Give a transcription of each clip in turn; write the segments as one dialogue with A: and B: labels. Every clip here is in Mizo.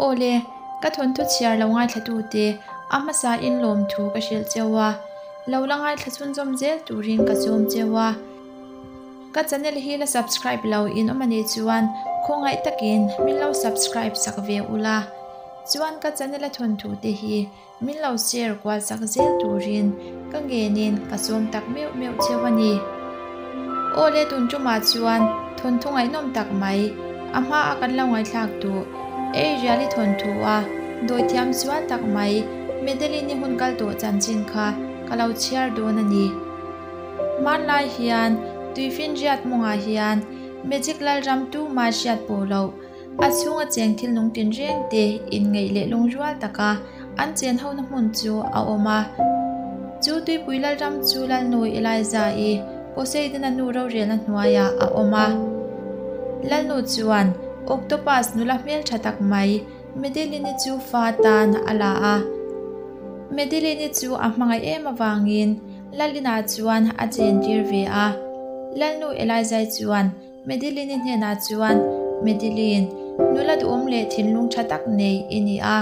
A: Aw le, ka thawnthu chhiar lo ngaithlatute a hmasa in lawmthu ka hrilh cheu a, lo la ngaithla chhunzawm zel turin ka chawm cheu a. Ka channel hi la subscribe lo in awm anih chuan khawngaih takin min lo subscribe sak ve ula, chuan ka channel a thawnthu te hi Min lo share kual chak zel turin ka ngenin ka sawm tak meuh meuh cheu a ni. Aw le tun tumah chuan thawnthu ngaihnawm tak mai, a hma a kan lo ngaihthlak duh, ei riali thawnthu a dawithiam sual tak mai Madeline-i hun kal tawh chanchin kha ka lo chhiar dawn a ni. Hmanlai hian tuifinriat mawngah hian Magic Lalram tumah hriat pawh loh A chhunga cheng thil nung tinreng te inngeih leh lungrual taka an chen hona hmun chu a awm a. Chu tuipui lalram chu Lalnu Eliza-i Poseidon-a nu rorelna hnuaiah a awm a. Lalnu chuan octopus nula hmeltha tak mai Medeline-i chu fa tan a la a. Medeline-i chu a hmangaih em avangin Lalina chuan a chentir ve a. Lalnu Eliza-i chuan Madeline-i hnenah chuan, Madeline, nula duhawm leh thinlung tha tak nei i ni a.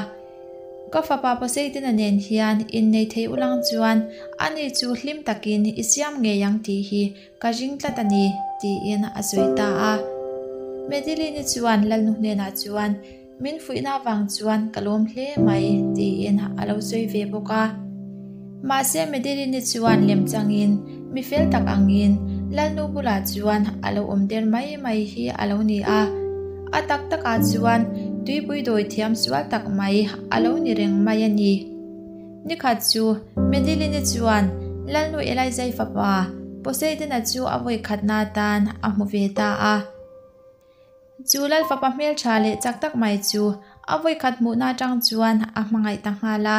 A: Ka fapa Poseidon-a nen hian innei thei ulang chuan ani chu hlim takin i siam ngei ang tih hi ka ring tlat a ni, tiin a sawi ta a. Madeline-i chuan Lalnu hnenah chuan, Min fuihna avang chuan ka lawm hle mai, tiin a lo sawi ve bawk a. Mahse Madeline-i chuan lem changin, mi fel tak angin Lalnu bulah chuan a lo awm der mai mai hi a lo ni a. A tak takah chuan tuipui dawi thiam sual tak mai a lo ni reng mai a ni. Nikhat chu Madeline-i chuan Lalnu Elijah-i fapa Poseidon-a chu a vawikhatna atan a hmu ve ta a. Chu Lal fapa hmeltha leh chak tak mai chu a vawikhat hmuhna atang chuan a hmangaih ta nghal a.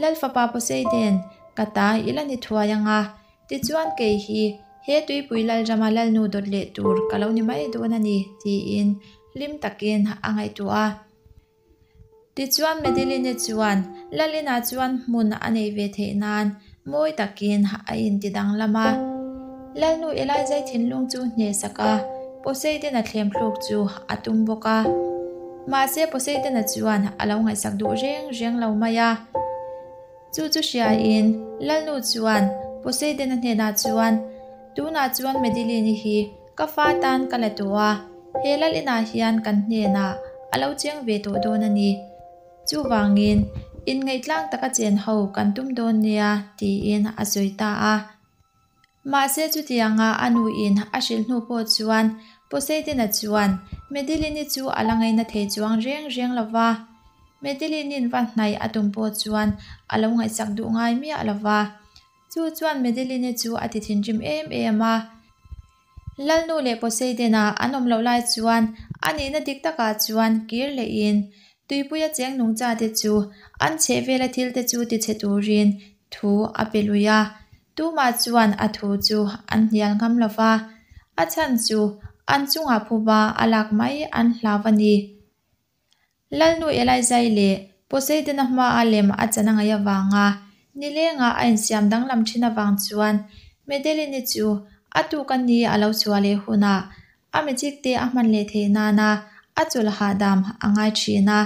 A: Lal fapa Poseidon, ka ta i la ni thuai ang a, tichuan kei hi he tuipui Lalrama Lalnu dawt leh tur ka lo ni mai dawn a ni, tiin hlim takin a ngaihtuah a. Tichuan Madeline chuan Lalina chuan hmun a neih ve theih nan mawi takin a inti danglam a. Lalnu Elijah thinlung chu hnehsak a, Poseidon-a thlemthluk chu a tum bawk a. Mahse Poseidon-a chuan a lo ngaihsak duh reng reng lo mai a. Chu chu hriain Lalnu chuan Poseidon-a hnenah chuan, Tunah chuan Madeline-i hi Ka fa tan ka la tawh a, he lal inah hian kan hnenah a lo cheng ve tawh dawn a ni. Chuvangin, inngaih-tlang taka chen ho kan tum dawn nia, tiin a sawi ta a. Mahse chutianga a nuin a hrilh hnu pawh chuan Poseidon-a chuan Medeline-i chu a la ngaina thei chuang reng reng lo va. Medeline-in va hnaih a tum pawh chuan a lo ngaihsak duh ngai miah lo va. Chu chuan Madeline chu a ti thinrim em em a. Lalnu leh Poseidon-a an awm loh lai chuan a nihna dik takah chuan kir lehin tuipuia cheng nungcha te chu an chhehvela thil te chu tichhe turin thu a pe lui a. Tumah chuan a thu chu an hnial ngam lo va, a chhan chu an chungah phuba a lak mai an hlau a ni. Lalnu Elijah-i leh Poseidon-a hmaa lem a chan a ngaih avanga nilengah a insiam danglam thin avang chuan Madeline-i chu a tuk a ni a lo chhuah leh hunah a magic te a hman leh theih nana a chawlh hahdam a ngai thin a.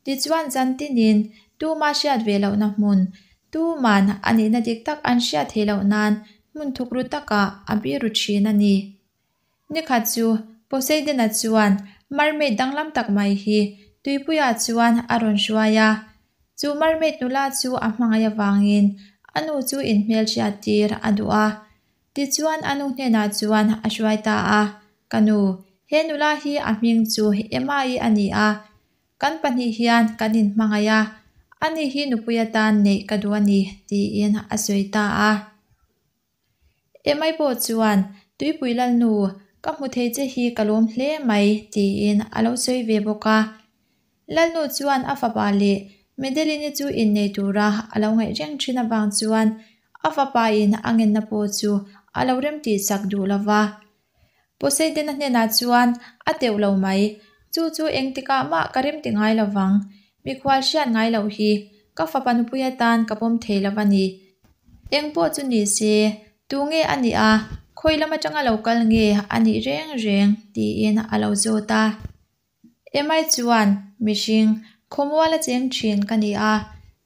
A: Tichuan zan tinin tuma hriat ve lohna hmun, tuman a nihna dik tak an hriat theih loh nan hmun thukru takah a biru thin a ni. Nikhat chu Poseidon-a chuan mermaid danglam tak mai hi tuipuiah chuan a rawn hruai a. Chu mermaid nula chu a hmangaih avangin a nu chu inhmelhriat tir a duh a. Tichuan a nu hnenah chuan a hruai ta a, Ka nu, he nula hi a hming chu Emma-i a ni a. Kan pahnih hian kan inhmangaih a, ani hi nupui atan neih ka duh a ni, tiin a sawi ta a. Emai pawh chuan, Tuipui Lalnu, ka hmu thei che hi ka lawm hle mai, tiin a lo sawi ve bawk a. Lalnu chuan a fapa leh Madeline-i chu innei tura a lo ngaih reng thin avang chuan a fapa in a ngenna pawh chu a lo remtihsak duh lo va. Poseidon-a hnenah chuan a teuh lo mai, Chu chu engtikah mah ka rem ti ngai lo vang, mikhual hriat ngai loh hi ka fapa nupui atan ka pawm thei lo va ni. Eng pawh chu ni se, tu nge a nih a, khawi lam atanga lo kal nge a nih reng reng? tiin a lo zawt a. Emai chuan, Mihring, khawmual a cheng thin ka ni a,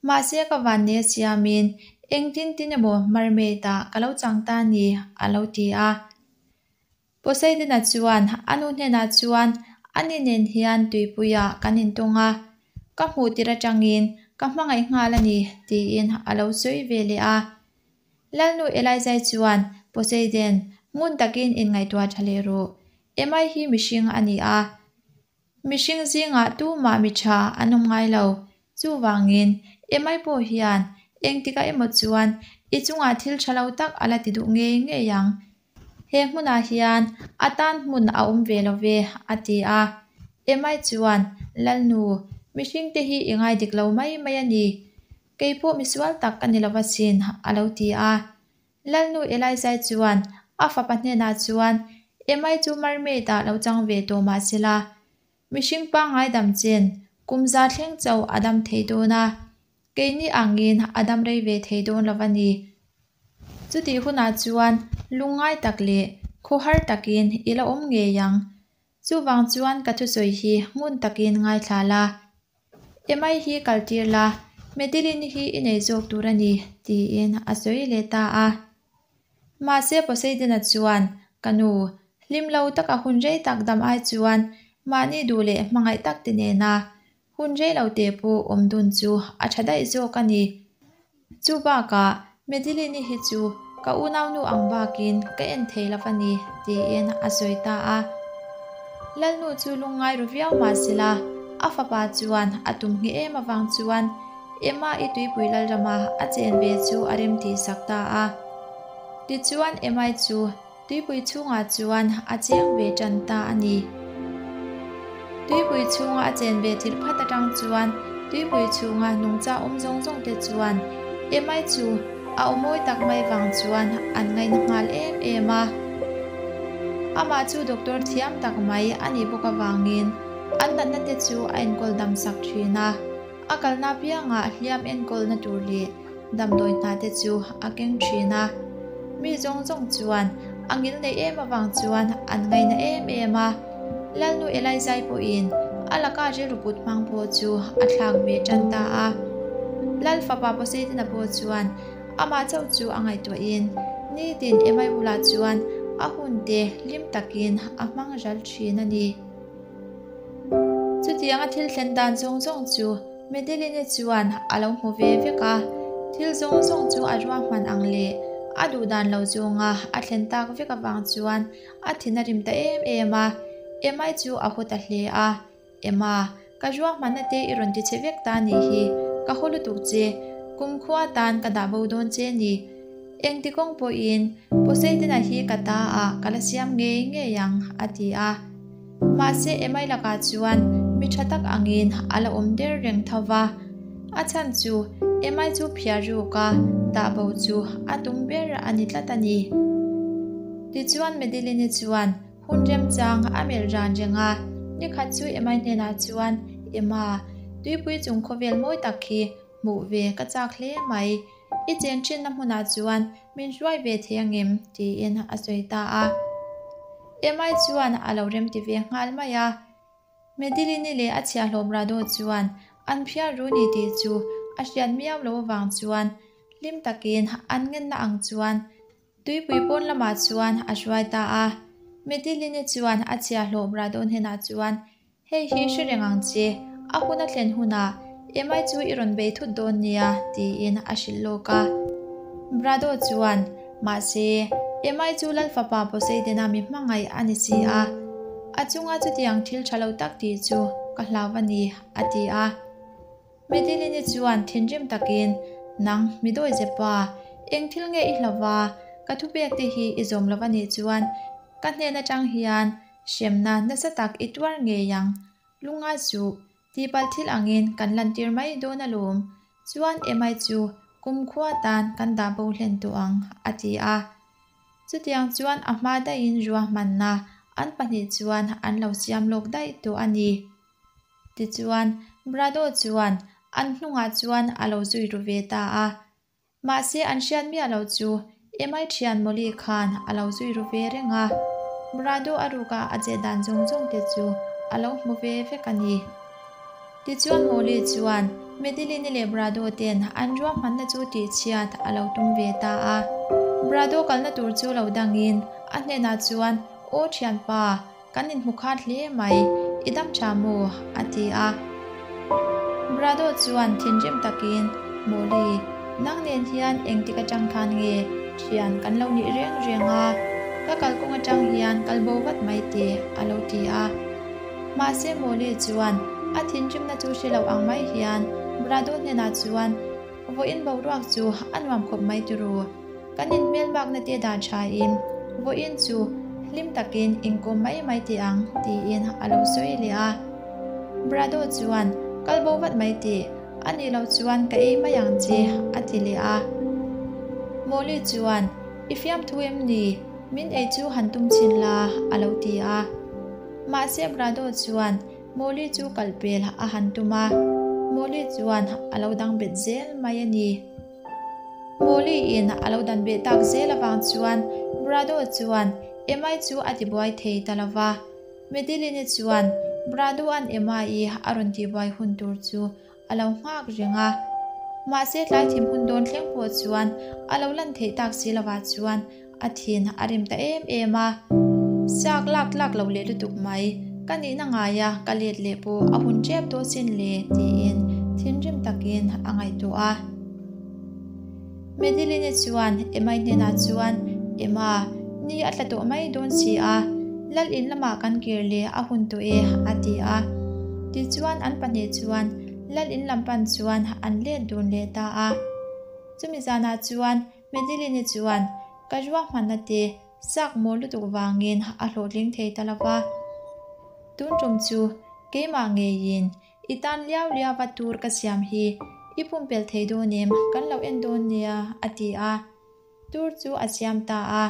A: mahse ka vanne siamin engtin tin emaw mermaid ah ka lo chang ta a ni, a lo ti a. Poseidon-a chuan a nu hnenah chuan, Ani nen hian tuipuiah kan intawng a, ka hmuh tir atangin ka hmangaih nghal a ni, tiin a lo sawi ve leh a. Lalnu Elijah chuan, Poseidon, ngun takin inngaihtuah tha leh rawh. Emai hi mihring a ni a. Mihring zingah tumah mi tha an awm ngai lo. Chuvangin, Emai pawh hian engtikah emaw chuan i chungah thil tha lo tak a la ti duh ngei ngei ang. He hmunah hian a tan hmun a awm ve lo ve, a ti a. Emai chuan, Lalnu, mihringte hi i ngai dik lo mai mai a ni. Kei pawh misual tak ka ni lo asin, a lo ti a. Lalnu Elijah chuan a fapa hnenah chuan, Emai chu mermaid ah lo chang ve tawh mah sela, mihring pangngai dam chen kum za thleng chauh a dam thei dawn a, keini angin a dam rei ve thei dawn lo a ni. Chutih hunah chuan lungngai tak leh khawhar takin i la awm ngei ang. Chuvang chuan ka thusawi hi ngun takin ngaithla la. Emai hi kal tir la, Madeline hi i nei zawk tur a ni, tiin a sawi leh ta a. Mahse Poseidon-a chuan, Ka nu, hlim lo taka hun rei tak dam ai chuan mahni duh leh hmangaih tak te nena Hun rei lo te pawh awm dun chu a tha daih zawk a ni. Chu bakah Madeline-i hi chu ka unaunu ang bakin ka en thei lo a ni, tiin a sawi ta a. Lalnu chu lungngai ru viau mah sela, a fapa chuan a tum ngheh em avang chuan Emma-i tuipui lalrama a chen ve chu a rem tih sak ta a. Tichuan Emma-i chu Tuipui chhungah chuan a cheng ve tan ta a ni. Tuipui chhunga a chen ve thil phat atang chuan tuipui chhunga nungcha awm zawng zawng te chuan Emai chu a aw mawi tak mai vang chuan an ngaina nghal em em a. Amah chu doctor thiam tak mai a nih bawk avangin an natna te chu a enkawl dam sak thin a. A kalna apiangah hliam enkawlna tur leh Damdawi hna te chu a keng thin a, mi zawng zawng chuan a ngil neih em avang chuan an ngaina em em a. Lalnu Elijah pawhin a laka rilru put hmang pawh chu a thlak ve tan ta a. Lal fapa Poseidon-a pawh chuan amah chauh chu a ngaihtuahin nitin Emai bulah chuan a hun te hlim takin a hmang ral thin a ni. Chutianga thil thlen dan zawng zawng chu Madeline chuan a lo hmu ve vek a, thil zawng zawng chu a ruahman ang leh a duh dan lo zawnga a thlen tak vek avang chuan a thin a rim ta em em a, Emma chu a haw ta hle a, Emma, ka ruahmanna te i rawn ti chhe vek ta nih hi, ka haw lutuk che, kumkhua tan ka dah bo dawn che ni. Engti kawng pawhin Poseidon-a hi ka ta ah ka la siam ngei ngei ang, a ti a. Mahse Emai lakah chuan mi tha tak angin a la awm der reng tho va. A chhan chu Emai chu phiar ruk a, dah bo chu a tum ber a ni tlat a ni. Tichuan Madeline-i chuan hun remchang a melh ran reng a, nikhat chu Emai hnenah chuan, Emma, tuipui chung khawvel mawi tak khi hmuh ve ka chak hle mai. I chen thinna hmunah chuan min hruai ve thei angem? tiin a sawi ta a. Emai chuan a lo remti ve nghal mai a. Madeline-i leh a chhiahhlawm Rado chuan an phiar ru ni tih chu a hriat miau lo avang chuan hlim takin an ngenna ang chuan tuipui pawn lamah chuan a hruai ta a. Madeline-i chuan a chhiahhlawm Rado hnenah chuan Hei hi hre reng ang che, a hun a thlen hunah Emai chu i rawn bei thut dawn nia, tiin a hrilh lawk a. Brado chuan, Mahse, Emai chu Lal fapa Poseidon-a mi hmangaih a ni si a, a chunga chutiang thil tha lo tak tih chu ka hlau a ni, a ti a. Madeline-i chuan thinrim takin, Nang, mi dawi zepa, eng thil nge i hlau va, ka thupek te hi i zawm lo a nih chuan ka hnen atang hian Hremna nasa tak i tuar ngei ang. Lunga chu tihpalh thil angin kan lantir mai dawn alawm. Chuan Emai chu kumkhua tan kan dah bo hlen tawh ang, a ti a. Chutiang chuan a hma daihin ruahmanna an pahnih chuan an lo siam lawk daih tawh a ni. Tichuan, Brado chuan an hnungah chuan a lo zui ru ve ta a. Mahse an hriat miah lo chu Emai thian Molly khan a lo zui ru ve reng a, Brado a ruka a chet dan zawng zawng te chu a lo hmu ve vek a ni. Tichuan Molly chuan Madeline-i leh Brado ten an ruahmanna chu tihchhiat a lo tum ve ta a. Brado kalna tur chu lo dangin a hnenah chuan, Aw thianpa, Kan inhmu khat hle mai, i dam tha maw? a ti a. Brado chuan thinrim takin, Molly, nang nen hian engtik atang khan nge thian kan lo nih reng reng a, ka kalkawng atang hian kal bo vat mai teh, a lo ti a. Mahse Molly chuan a thinrimna chu hre lo ang mai hian Brado hnenah chuan, Vawiin boruak chu a nuam khawp mai turu. Kan inhmelmakna te dan thain vawiin chu hlim takin inkawm mai mai teh ang tiin a lo sawi leh a. Brado chuan kal bo vat mai teh, a nih loh chuan ka ei mai ang che a ti leh a. Molly chuan i fiamthu em ni? Min ei chu han tum chhin la a lo ti a. Mahse Brado chuan Molly chu kal pel a han tum a, Molly chuan a lo dang bet zel mai a ni. Molly in a lo dan beh tak zel avang chuan Brado chuan Emma-i chu a tibuai thei ta lo va. Madeline-i chuan Brado-a'n Emma-i a rawn tihbuai hun tur chu a lo nghak reng a. Mahse tlai thim hun dawn thleng pawh chuan a lo lan theih tak si lovah chuan A thin a rim ta em em a, siak lak tlak lo leh lutuk mai, ka nihna ngaia ka let leh pawh a hun tep tawh sin le tiin thinrim takin a ngaihtuah a. Madeline-i chuan Emma-i hnenah chuan, Emma, ni a tla tawh mai dawn si a, lal in lamah kan kir leh a hun tawh e a ti a. Tichuan an pahnih chuan lal in lam pan chuan an let dun leh ta a. Chumi zanah chuan Madeline-i chuan ka ruahmanna te chak mawl lutuk vangin a hlawhtling thei ta lo va. Tun tum chu keimah ngeiin i tan liau liau va tur ka siam hi i pumpelh thei dawn em kan lo en dawn nia a ti a. Tur chu a siam ta a.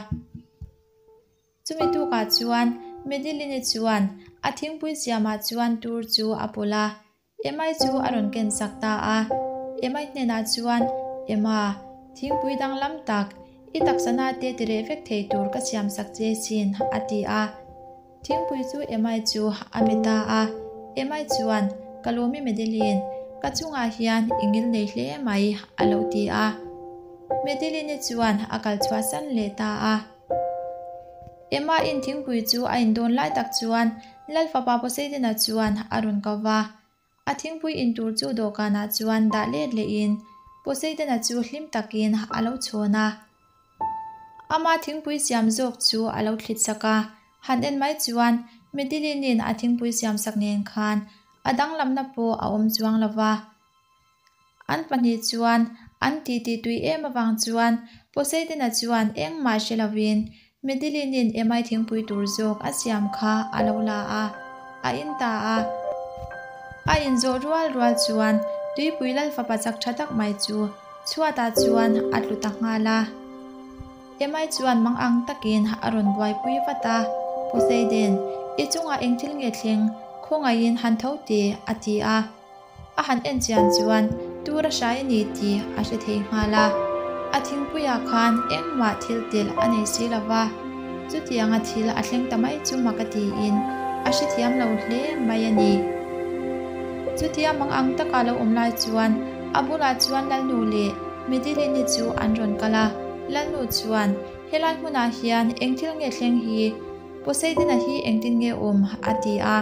A: Chumi tukah chuan Madeline-i chuan a thingpui siamah chuan tur chu a pawlh a. Emma chu a rawn ken sak ta a. Emma hnenah chuan, Emma, thingpui danglam tak, i taksana te ti reh vek thei tur ka siam sak che sin, a ti a. Thingpui chu Emma chu a pe ta a. Emma chuan, Ka lawm i Madeline, ka chungah hian i ngil nei hle mai, a lo ti a. Madeline-i chuan a kal chhuahsan leh ta a. Emma in thingpui chu a indawn lai tak chuan Lal fapa Poseidon-a chuan a rawn ko va. A thingpui in tur chu dawhkanah chuan dah let lehin Poseidon-a chu hlim takin a lo chhawn a. Ama thingpui siam zawk chu a lo thlit sak a, han en mai chuan Madeline-in a thingpui siam sak nen khan a danglamna pawh a awm chuang lo va. An pahnih chuan an titi tui em avang chuan Poseidon-a chuan engmah hre lovin Madeline-in Emai thingpui tur zawk a siam kha a lo la a, a in ta a. A inzawh rual rual chuan tuipui lal fapa chak tha tak mai chu chhuatah chuan a tlu ta nghal a. Emai chuan mang ang takin a rawn buaipui vat a, Poseidon, i chungah eng thil nge thleng, khawngaihin han tho teh, a ti a. A han en chian chuan tur a hrai a ni tih a hre thei nghal a. A thingpuiah khan engmah thil telh a nei si lo va, chutianga thil a thleng ta mai chu mak a tiin a hrethiam lo hle mai a ni. Chutia mang ang taka lo awm lai chuan a bulah chuan Lalnu leh Madeline-i chu an rawn kal a, Lalnu chuan, Helai hmunah hian eng thil nge thleng hi? Poseidon-a hi engtin nge awm? a ti a.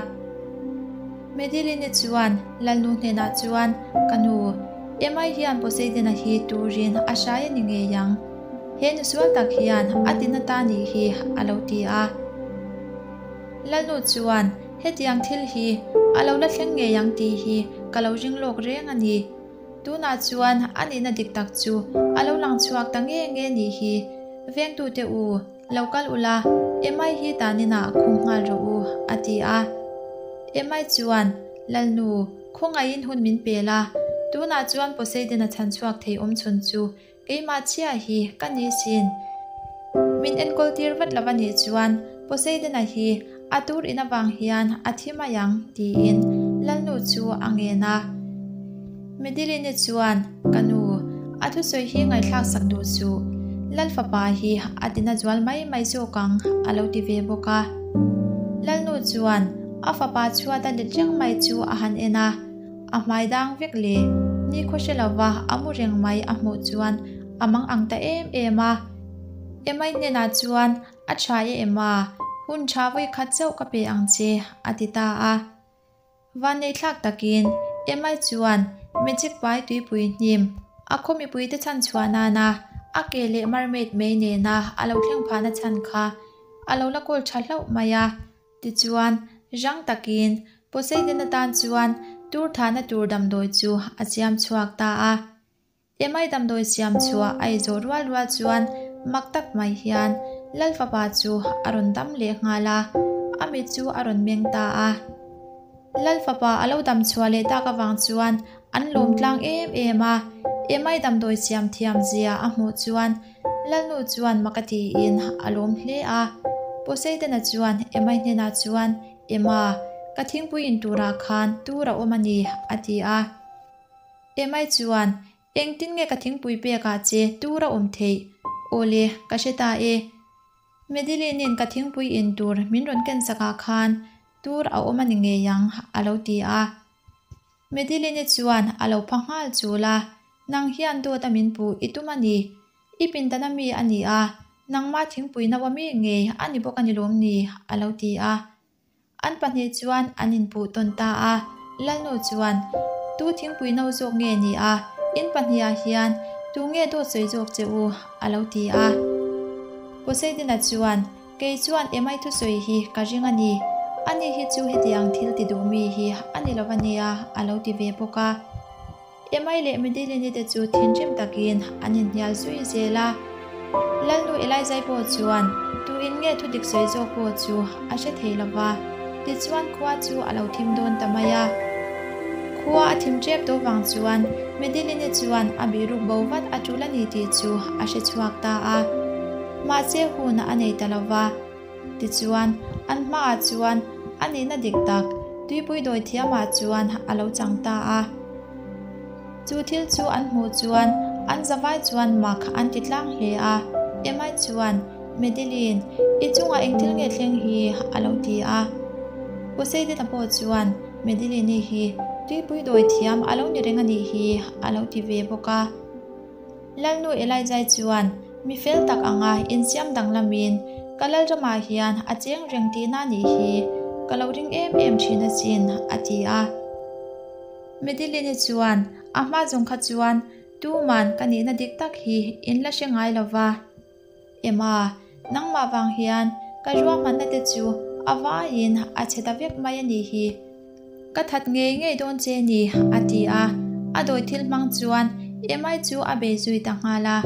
A: Madeline-i chuan Lalnu hnenah chuan, Ka nu, Emma-i hian Poseidon-a hi turin a hrai a ni ngei ang. He nu sual tak hian a ti na ta nih hi, a lo ti a. Lalnu chuan, Hetiang thil hi a lo la thleng ngei ang tih hi ka lo ring lawk reng a ni. Tunah chuan a nihna dik tak chu a lo lang chhuak ta nge nge nih hi. Vengtute u. Lo kal ula, Emai hi taninah khum nghal rawh u, a ti a. Emai chuan, Lalnu, khawngaihin hun min pel a, tunah chuan Poseidon-a chhan chhuak thei awm chhun chu keimah chiah hi ka ni sin. Min enkawl tir vat lo a nih chuan Poseidon-a hi a tur in avang hian a thi mai ang, tiin Lalnu chu a ngen a. Madeline-i chuan, Ka nu, a thusawi hi ngaihthlak sak duh suh. Lal fapa hi a tina zual mai mai zawk ang, a lo ti ve bawk a. Lalnu chuan, A fapa chhuat a let reng mai chu a han en a, a hmai dang vek leh nikhaw hre lova a mu reng mai a hmuh chuan a mang ang ta em em a. Emai hnenah chuan A tha e Emma, hun tha vawi khat chauh ka pe ang che a ti ta a. Vanneithlak takin Emai chuan Magic pai tuipui hnim a khaw mipuite chhan chhuah nana a ke leh mermaid mei nena a lo thleng phahna chhan kha a lo la kawl tha hlauh mai a. Tichuan, rang takin Poseidon atan chuan tur thahna tur damdawi chu a siam chhuak ta a. Emai damdawi siam chhuah a ei zawh rual rual chuan mak tak mai hian Lal fapa chu a rawn dam leh nghal a, a mit chu a rawn meng ta a. Lal fapa a lo dam chhuah leh tak avang chuan an lawm tlang em em a, Emai damdawi siam thiam zia a hmuh chuan Lalnu chuan mak a tiin a lawm hle a. Poseidon-a chuan Emai hnenah chuan, Emma, ka thingpui in turah khan tur a awm a ni, a ti a. Emai chuan, Engtin nge ka thingpui pekah che tur a awm theih? Awle, ka hre ta e. Madeline-in ka thingpui in tur min rawn ken sakah khan tur a awm a ni ngei ang, a lo ti a. Madeline-i chuan a lo pha nghal chul a, Nang hian dawt a min puh i tum a ni. I pindana mi a ni a, nangmah thingpui no a mi ngei a ni bawk a ni lawm ni? a lo ti a. An pahnih chuan an inpuh tawn ta a, Lalnu chuan, Tu thingpui no zawk nge ni a, in pahnihah hian tu nge dawt sawi zawk che u? a lo ti a. Poseidon-a chuan, Kei chuan Emai thusawi hi ka ring a ni, ani hi chu hetiang thil ti duh mi hi a ni lo va nia, a lo ti ve bawk a. Emai leh Midiline te chu thinrim takin an inhnial zui zel a. Lalnu Elijah pawh chuan tuin nge thudik sawi zawk pawh chu a hre thei lo va, tichuan khua chu a lo thim dawn ta mai a. Khua a thim tep tawh vang chuan Midiline chuan a bihruk bo vat a tul a ni tih chu a hre chhuak ta a. Mahse hun a nei ta lo va. Tichuan, an hmaah chuan a nihna dik tak tuipui dawi thiamah chuan a lo chang ta a. Chu thil chu an hmuh chuan an zavai chuan mak an ti tlang hle a. Emai chuan, Madeline, i chungah eng thil nge thleng hi? a lo ti a. Poseidon-a pawh chuan, Madeline-i hi tuipui dawi thiam a lo ni reng a nih hi, a lo ti ve bawk a. Lalnu Elijah chuan, Mi fel tak anga insiam danglamin ka Lalramah hian a cheng reng tihna nih hi ka lo ring em em thin asin, a ti a. Madeline-i chuan, A hma zawng kha chuan tuman ka nihna dik tak hi in la hre ngai lo va. Emma, nangmah vang hian ka ruahmanna te chu a vaiin a chhe ta vek mai a nih hi. Ka that ngei ngei dawn che ni, a ti a. A dawi thil hmang chuan Emma chu a bei zui ta nghal a.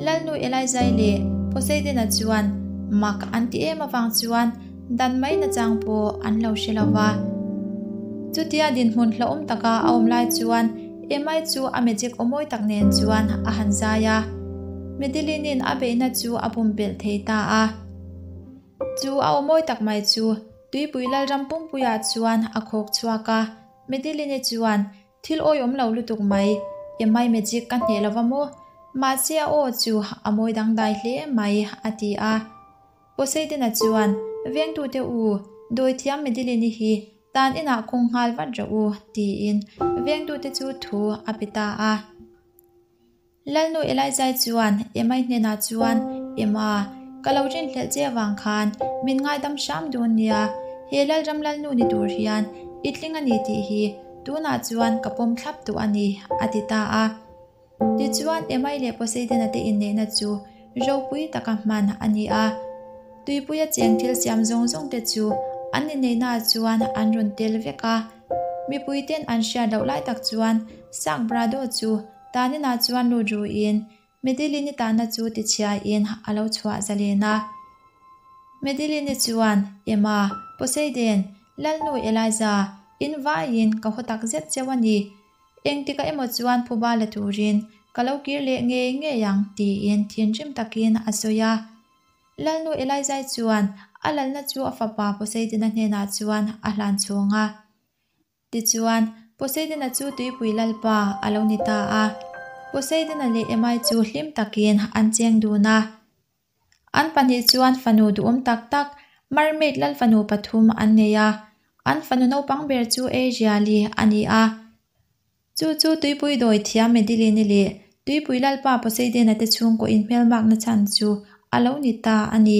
A: Lalnu Elijah leh Poseidon-a chuan mak an ti em avang chuan dan mai nachang pawh an lo hre lo va. Chutia dinhmun hlauhawm taka a awm lai chuan Emai chu a magic aw mawi tak nen chuan a han zai a, Madeline-in a beihna chu a pumpelh thei ta a. Chu a aw mawi tak mai chu tuipui lalram pumpuiah chuan a khawk chhuak a, Madeline-i chuan, Thil awihawm lo lutuk mai, Emai magic ka hneh lo va maw? Mahse a aw chu a mawi dangdai hle mai, a ti a. Poseidon-a chuan, Vengtute u, dawithiam Madeline-i hi tan inah kawng nghal vat rawh u, tiin vengtute chu thu a pe ta a. Lalnu Elijah chuan Emma-i hnenah chuan, Emma, ka lo rinhlelh che avang khan min ngaidam hram dawn nia, he Lalram Lalnu ni tur hian i tling a ni tih hi tunah chuan ka pawm thlap tawh a ni, a ti ta a. Tichuan, Emai leh Poseidon-a te inneihna chu ropui taka hman a ni a. Tuipuia cheng thil siam zawng zawng te chu an inneihnaah chuan an rawn tel vek a. Mipuiten an hriat loh lai tak chuan Sak Brado chu taninah chuan lut ruin Madeline-i tahna chu tichhiain a lo chhuah zalen a. Madeline-i chuan, Emma, Poseidon, Lalnu Eliza, in vaiin ka haw tak zet cheu a ni. Engtikah emaw chuan phuba la turin ka lo kir leh ngei ngei ang tiin thinrim takin a sawi a. Lalnu Elijah chuan a lalna chu a fapa Poseidon-a hnenah chuan a hlan chhung a. Tichuan, Poseidon-a chu tuipui lalpa a lo ni ta a. Poseidon-a leh Emai chu hlim takin an cheng dun a. An pahnih chuan fanu duhawm tak tak, mermaid lalfanu pathum an nei a. An fanu naupang ber chu Asia-li a ni a. Chu chu tuipui dawi thiam Medeline-i leh tuipui lalpa Poseidon-a te chhungkaw inhmelmakna chhan chu a lo ni ta a ni.